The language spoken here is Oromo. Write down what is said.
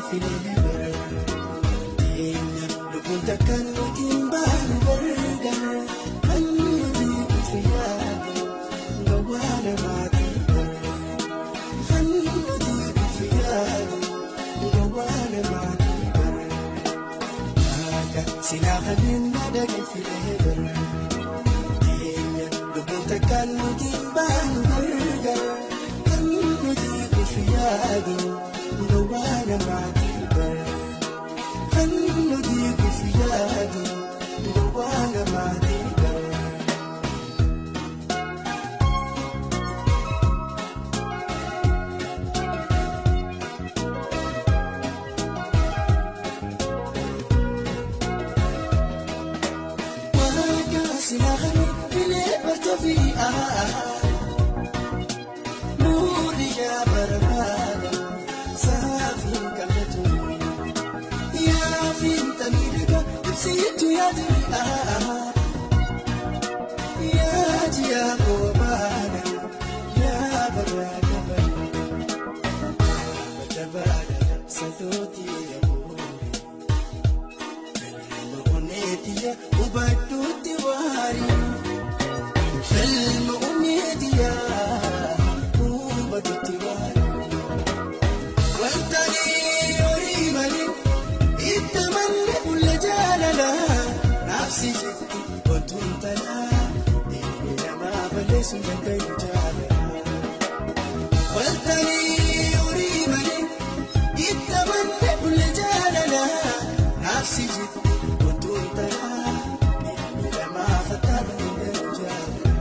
filee bara. Teenya lubbuun takkaan nuti hin baanu gargar. Kan nuti itti yaadu gawwaa namaatii bara. Kan nuti itti yaadu gawwaa namaatii bara. Akka silaa kanneen madaqee filee bara. Teenya lubbuun takkaan nuti hin baanu gargar. Kan nuti itti yaadu gawwaa namaatii bara. Kan nuti itti yaadu gawwaa namaatii bara. Waaqa silaa kanneen filee bartoofi Muuriyaa barbaada saafiin qabatu. Yaafiin tamiidhaga ibsituu yaadni Yaajiyaa koobaadha yaa barbaada barbaada satooti yaaboo. Galma oneetiya hubadhuutti waari. Galma oneetiya hubadhuutti waari. Wantaalee horii malee itti manne bulle jaalala. Naafsi jetti otuun talaa ilmi namaa balleessuun danda'u jaalala. Wantaalee horii malee itti manne bulle jaalala. Naafsi jetti otuun talaa ilmi namaa fattaaluu danda'u jaalala.